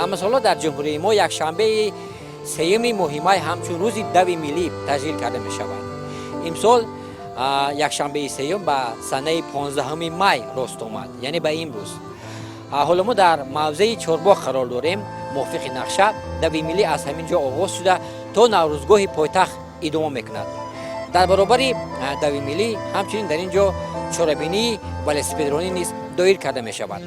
Ҳамасола дар ҷумҳурии мо якшанбеи сеюми моҳи май ҳамчун рӯзи дави миллӣ таҷлил карда мешавад. Имсол якшанбеи сеюм ба санаи 15 май рост омад, яъне ба имрӯз. Ҳоло мо дар мавзеи Чорбоғ қарор дорем. Мувофиқи нақша, дави миллӣ аз ҳамин ҷо оғоз шуда, то Наврӯзгоҳи пойтахт идома мекунад. Дар баробари дави миллӣ ҳамчунин дар ин ҷо чорабинии велосипедронӣ низ доир карда мешавад.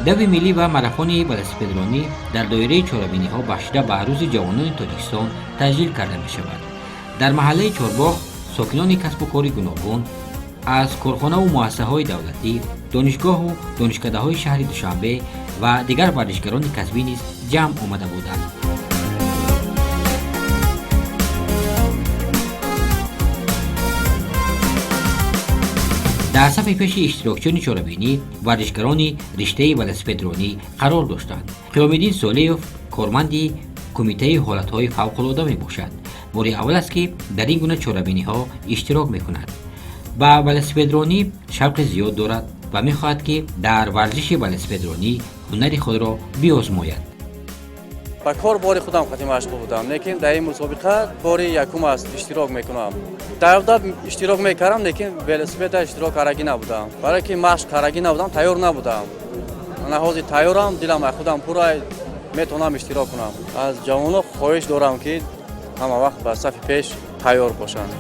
Дави миллӣ ва марафони велосипедронӣ дар доираи чорабиниҳо, бахшида ба Рӯзи ҷавонони Тоҷикистон, таҷлил карда мешавад. Дар маҳаллаи Чорбоғ сокинони касбу кори гуногун, аз корхонаву муассисаҳои давлатӣ, донишгоҳу донишкадаҳои шаҳри Душанбе ва дигар варзишгарони касбӣ низ ҷамъ омада буданд. Дар сафи пеши иштирокчиёни чорабинӣ варзишгарони риштаи велосипедронӣ қарор доштанд. Қиёмиддин Солиев корманди Кумитаи ҳолатҳои фавқулода мебошад. Бори аввал аст, ки дар ин гуна чорабиниҳо иштирок мекунад. Ба велосипедронӣ шавқи зиёд дорад ва мехоҳад, ки дар варзиши велосипедронӣ ҳунари худро биозмояд. Ба кор бори худам қати машғул будам, лекин дар ин мусобиқа бори якум аст иштирок мекунам. Дар одат иштирок мекардам, лекин велосипеда иштирок карагӣ набудам, барое ки машқ карагӣ набудам, тайёр набудам. Ана ҳозир тайёрам, дилам аз худам пурай, метавонам иштирок кунам. Аз ҷавонон хоҳиш дорам, ки ҳама вақт ба сафи пеш тайёр бошанд.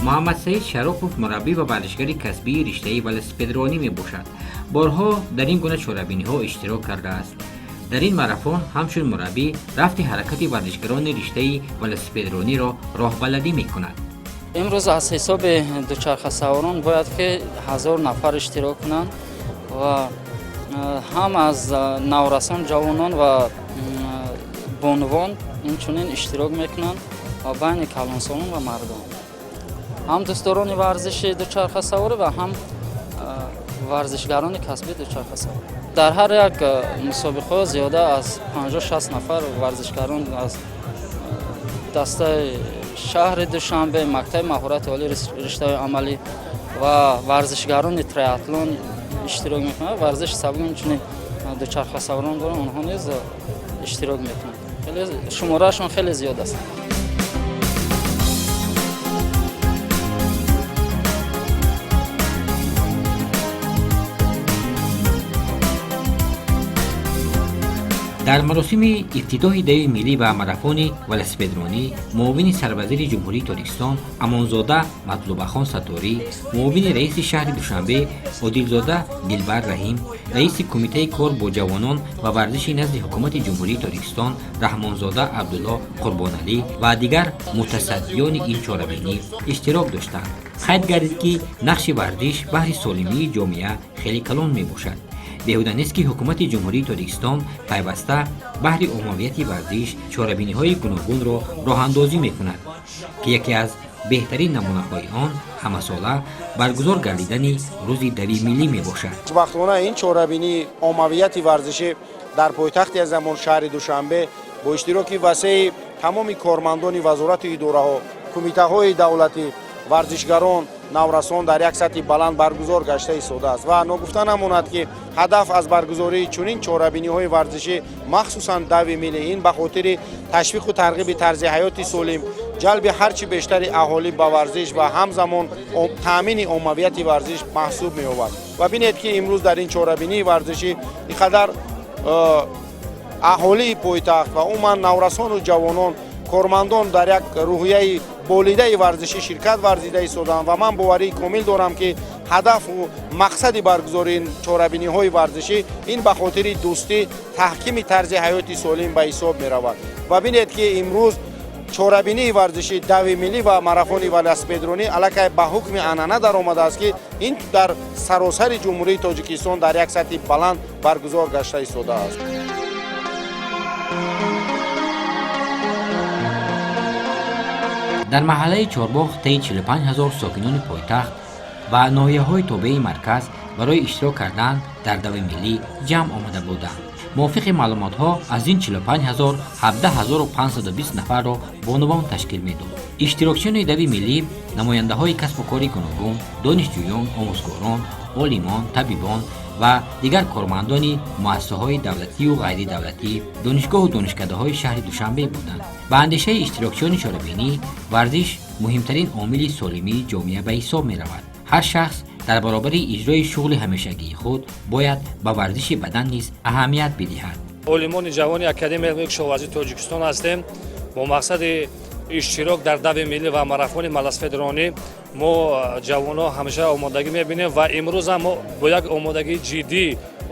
Муҳаммадсаид Шаропов мураббӣ ва варзишгари касбии риштаи велосипедронӣ мебошад. Борҳо дар ин гуна чорабиниҳо иштирок кардааст. Дар ин марафон ҳамчун мураббӣ рафти ҳаракати варзишгарони риштаи велосипедрониро роҳбаладӣ мекунад. Имрӯз аз ҳисоби дучархасаворон бояд ки 1000 нафар иштирок кунанд ва ҳам аз наврасон, ҷавонон ва бонувон инчунин иштирок мекунанд ва байни калонсолон ва мардон, ҳам дӯстдорони варзиши дучархасаворӣ ва ҳам варзишгарони касбии дучархасаворӣ. Дар ҳар як мусобиқаҳо зиёда аз 50-60 нафар варзишгарон аз дастаи шаҳри Душанбе, мактаби маҳорати олии риштаҳои амалӣ ва варзишгарони триатлон иштирок мекунанд. Варзиши сабук инчунин дучархасаворон доранд, онҳо низ иштирок мекунанд. Хеле шумораашон хеле зиёд аст. Дар маросими ифтитоҳи дави миллӣ ва марафони велосипедронӣ муовини сарвазири Ҷумҳурии Тоҷикистон Амонзода Матлубахон Сатторӣ, муовини раиси шаҳри Душанбе Одилзода Дилбар Раҳим, раиси Кумитаи кор бо ҷавонон ва варзиши назди Ҳукумати Ҷумҳурии Тоҷикистон Раҳмонзода Абдулло Қурбоналӣ ва дигар мутасаддиёни ин чорабинӣ иштирок доштанд. Қайд гардид, ки нақши варзиш баҳри солимии ҷомеа хеле калон мебошад. Беҳуда нест, ки Ҳукумати Ҷумҳурии Тоҷикистон пайваста баҳри оммавияти варзиш чорабиниҳои гуногунро роҳандозӣ мекунад, ки яке аз беҳтарин намунаҳои он ҳамасола баргузор гардидани Рӯзи дави миллӣ мебошад. Хушбахтона, ин чорабинии оммавияти варзишӣ дар пойтахти азамон, шаҳри Душанбе, бо иштироки васеи тамоми кормандони вазорату идораҳо, кумитаҳои давлатӣ, варзишгарон, наврасон дар як сатҳи баланд баргузор гашта истодааст. Ва ногуфта намонад, ки ҳадаф аз баргузории чунин чорабиниҳои варзишӣ, махсусан дави миллӣ, ин ба хотири ташвиқу тарғиби тарзи ҳаёти солим, ҷалби ҳарчи бештари аҳолӣ ба варзиш ва ҳамзамон таъмини оммавияти варзиш маҳсуб меёбад. Ва бинед, ки имрӯз дар ин чорабинии варзишӣ ин қадар аҳолии пойтахт ва умуман наврасону ҷавонон, кормандон дар як рӯҳияи болидаи варзишӣ ширкат варзида истоданд. Ва ман боварии комил дорам, ки ҳадафу мақсади баргузории чорабиниҳои варзишӣ ин ба хотири дӯстӣ, таҳкими тарзи ҳаёти солим ба ҳисоб меравад. Ва бинед, ки имрӯз чорабинии варзишӣ, дави миллӣ ва марафони велосипедронӣ аллакай ба ҳукми анъана даромадааст, ки ин дар саросари Ҷумҳурии Тоҷикистон дар як сатҳи баланд баргузор гашта истодааст. Дар маҳаллаи Чорбоғ таи 45 ҳазор сокинони пойтахт ва ноҳияҳои тобеи марказ барои иштирок кардан дар дави миллӣ ҷамъ омада буданд. Мувофиқи маълумотҳо, аз ин 45 ҳазор 17 520 нафарро бонувон ташкил медод. Иштирокчиёни дави миллӣ намояндаҳои касбу кори гуногун, донишҷӯён, омӯзгорон, олимон, табибон ва дигар кормандони муассисаҳои давлатию ғайридавлатӣ, донишгоҳу донишкадаҳои шаҳри Душанбе буданд. Ба андешаи иштирокчиёни чорабинӣ, варзиш муҳимтарин омили солимии ҷомеа ба ҳисоб меравад. Ҳар шахс дар баробари иҷрои шуғли ҳамешагии худ бояд ба варзиши бадан низ аҳамият бидиҳад. Олимони ҷавони Академияи илмии кишоварзии Тоҷикистон ҳастем. Бо мақсади иштирок дар дави миллӣ ва марафони велосипедронӣ мо ҷавонҳо ҳамеша омодагӣ мебинем ва имрӯз ҳам мо бо як омодагии ҷиддӣ,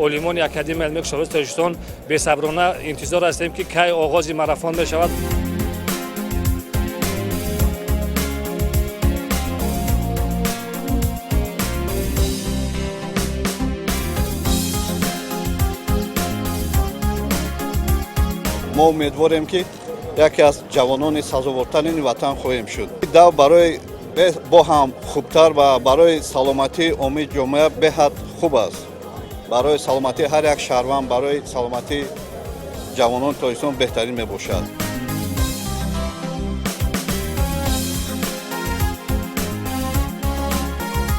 олимони Академияи илмии кишоварзии Тоҷикистон, бесаброна интизор ҳастем, ки кай оғози марафон мешавад. Мо умедворем, ки яке аз ҷавонони сазовортарини ватан хоҳем шуд. Дав барои бо ҳам хубтар ва барои саломатии оммаи ҷомеа беҳад хуб аст. Барои саломатии ҳар як шаҳрванд, барои саломатии ҷавонони Тоҷикистон беҳтарин мебошад.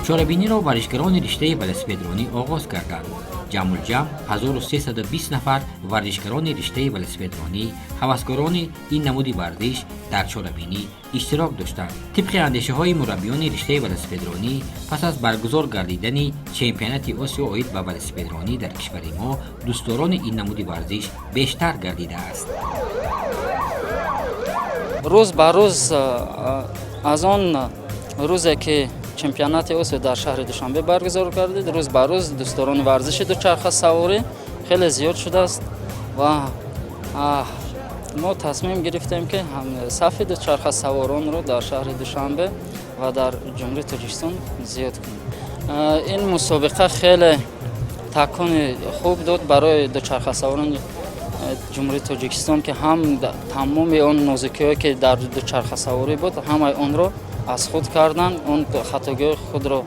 Чорабиниро варзишгарони риштаи велосипедронӣ оғоз карданд. Ҷамъулҷамъ 1320 нафар варзишгарони риштаи велосипедронӣ, ҳаваскорони ин намуди варзиш дар чорабинӣ иштирок доштанд. Тибқи андешаҳои мураббиёни риштаи велосипедронӣ, пас аз баргузор гардидани чемпионати Осиё оид ба велосипедронӣ дар кишвари мо дӯстдорони ин намуди варзиш бештар гардидааст. Рӯз ба рӯз, аз он рӯзе ки чемпионати Осиё дар шаҳри Душанбе баргузор гардид, рӯз ба рӯз дӯстдорони варзиши дучархасаворӣ хеле зиёд шудааст ва мо тасмим гирифтем, ки сафи дучархасаворонро дар шаҳри Душанбе ва дар Ҷумҳурии Тоҷикистон зиёд кунем. Ин мусобиқа хеле такони хуб дод барои дучархасаворони Ҷумҳурии Тоҷикистон, ки ҳам тамоми он нозукиҳое ки дар дучархасаворӣ буд, ҳамаи онро аз худ карданд, он хатогиҳои худро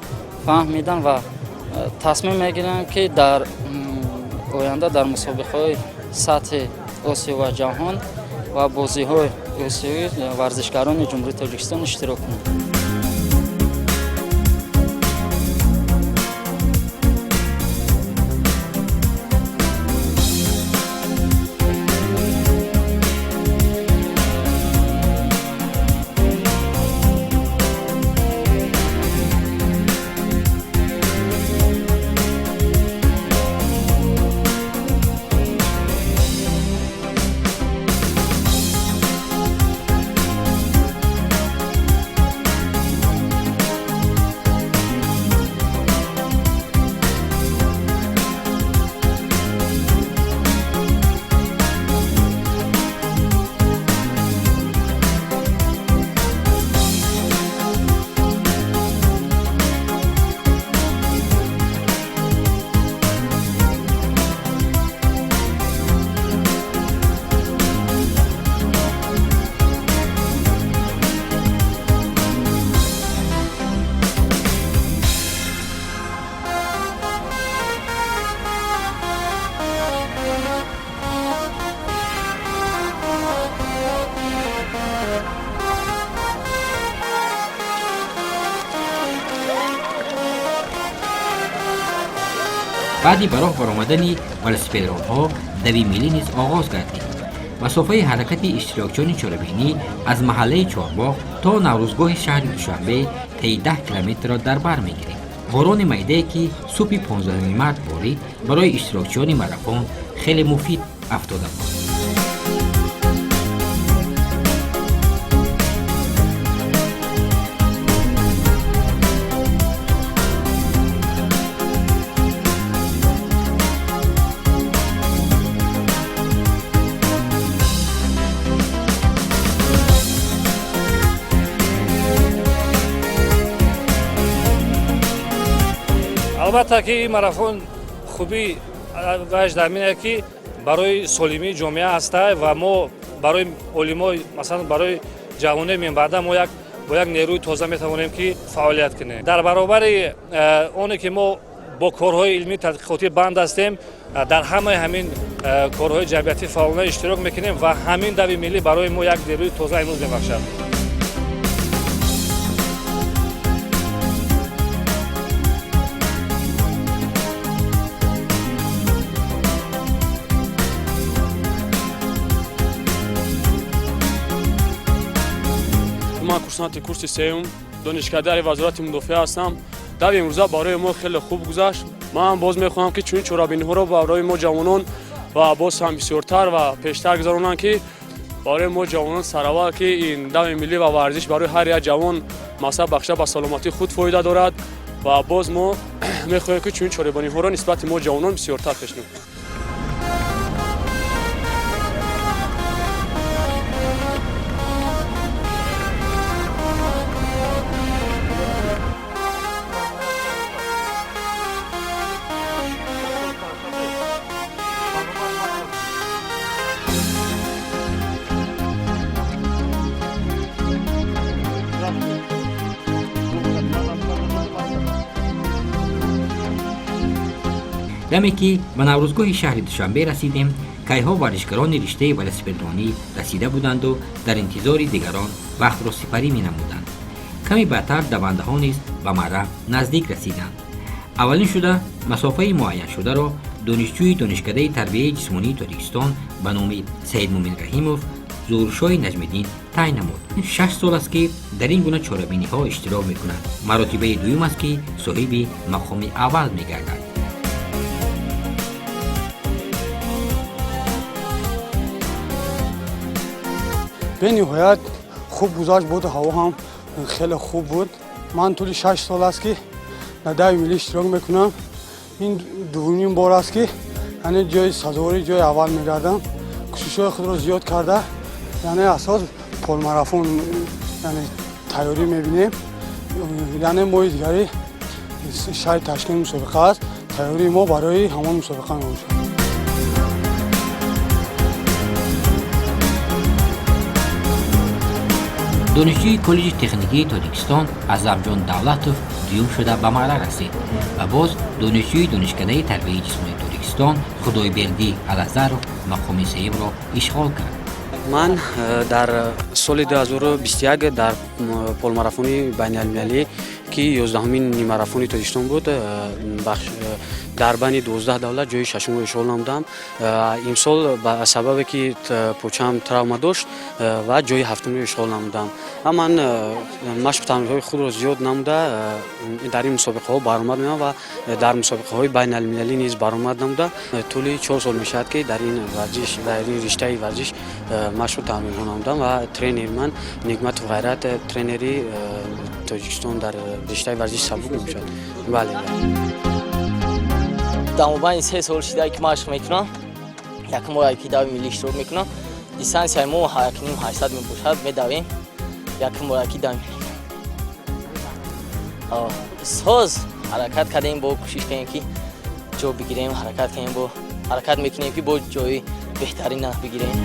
фаҳмиданд ва тасмим мегиранд, ки дар оянда дар мусобиқаҳои сатҳи Осиё ва ҷаҳон ва бозиҳои осиёӣ варзишгарони Ҷумҳурии Тоҷикистон иштирок кунанд. Баъди ба роҳ баромадани велосипедронҳо дави миллӣ низ оғоз гардид. Масофаи ҳаракати иштирокчиёни чорабинӣ аз маҳаллаи Чорбоғ то Наврӯзгоҳи шаҳри Душанбе таи 10 километрро дар бар мегирифт. Борони майдае, ки субҳи 15 март борид, барои иштирокчиёни марафон хеле муфид афтода буд. Албатта, ки ин марафон хубӣ ваш дар мине, ки барои солимии ҷомеа ҳаста ва мо барои олимо, масалан, барои ҷавонои минбаъда мо як бо як нерӯи тоза метавонем, ки фаъолият кунем. Дар баробари оне ки мо бо корҳои илмии тадқиқотӣ банд ҳастем. Дар ҳамаи ҳамин корҳои ҷамъиятӣ фаъолона иштирок мекунем ва ҳамин дави миллӣ барои мо як нерӯи тоза имрӯз мебахшад. Ман курсанти курси сеюм донишкадаи Вазорати мудофиа ҳастам. Дави имрӯза барои мо хеле хуб гузашт. Ман боз мехоҳам, ки чунин чорабиниҳоро барои мо ҷавонон ва боз ҳам бисёртар ва пештар гузаронанд, ки барои мо ҷавонон сараввал, ки ин дави миллӣ ва варзиш барои ҳар як ҷавон масъала бахшида ба саломатии худ фоида дорад ва боз мо мехоҳем, ки чунин чорабиниҳоро нисбати мо ҷавонон бисёртар пешниҳод. Даме ки ба Наврӯзгоҳи шаҳри Душанбе расидем, кайҳо варзишгарони риштаи велосипедронӣ расида буданду дар интизори дигарон вақтро сипарӣ менамуданд. Каме баъдтар давандаҳо низ ба марра наздик расиданд. Аввалин шуда масофаи муайяншударо донишҷӯи Донишкадаи тарбияи ҷисмонии Тоҷикистон ба номи Саидмумин Раҳимов Зуҳуршоҳи Наҷмиддин тай намуд. 6 сол аст, ки дар ин гуна чорабиниҳо иштирок мекунад. Маротибаи дуюм аст, ки соҳиби мақоми аввал мегардад. Бениҳоят хуб гузашт, боду ҳаво ҳам хеле хуб буд. Ман тӯли 6 сол аст, ки дар дави миллӣ иштирок мекунам. Ин дуввумин бор аст, ки яъне ҷои сазовори ҷои аввал мегардам. Кӯшишҳои худро зиёд карда, яъне асос полумарафон, яъне тайёрӣ мебинем. Яъне моҳи дигари шаҳри Ташкент мусобиқа аст. Тайёрии мо барои ҳамон мусобиқа мебошад. Донишҷӯи Коллеҷи техникии Тоҷикистон Аъзамҷон Давлатов дуюм шуда ба марра расид ва боз донишҷӯи Донишкадаи тарбияи ҷисмонии Тоҷикистон Худойбердӣ Алазаров мақоми сеюмро ишғол кард. Ман дар соли 2021 дар полумарафони байналмилалӣ, ки 11-умин нимарафони Тоҷикистон буд, дар байни 12 давлат ҷои шашумро ишғол намудам. Имсол ба сабабе ки почаам травма дошт ва ҷои ҳафтумро ишғол намудам ва ман машқу тамринҳои худро зиёд намуда, дар ин мусобиқаҳо баромад меам ва дар мусобиқаҳои байналмилалӣ низ баромад намуда. Тӯли 4 сол мешавад, ки дар ин варзиш, дар ин риштаи варзиш машқу тамринҳо намудам ва тренери ман Нигматов Ғайрат, тренери Тоҷикистон дар риштаи варзиши сабук мебошад. Бале. Дар мобайни 3 сол шуда, ки машқ мекунам. Якум бор, ки дави миллӣ иштирок мекунам. Дистанцияи мо 1,5 800 мебошад, медавем. Якум бор, ки дави соз ҳаракат кардем, бо кӯшиш кардем, ки ҷо бигирем. Ҳаракат кардем, бо ҳаракат мекунем, ки бо ҷои беҳтарина бигирем.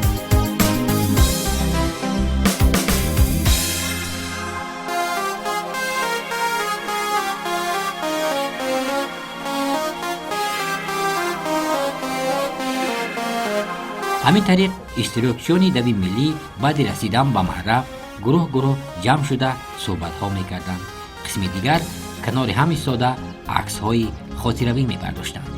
Ҳамин тариқ, иштирокчиёни дави миллӣ баъди расидан ба марра гурӯҳ гурӯҳ ҷамъ шуда суҳбатҳо мекарданд, қисми дигар канори ҳам истода аксҳои хотиравӣ мебардоштанд.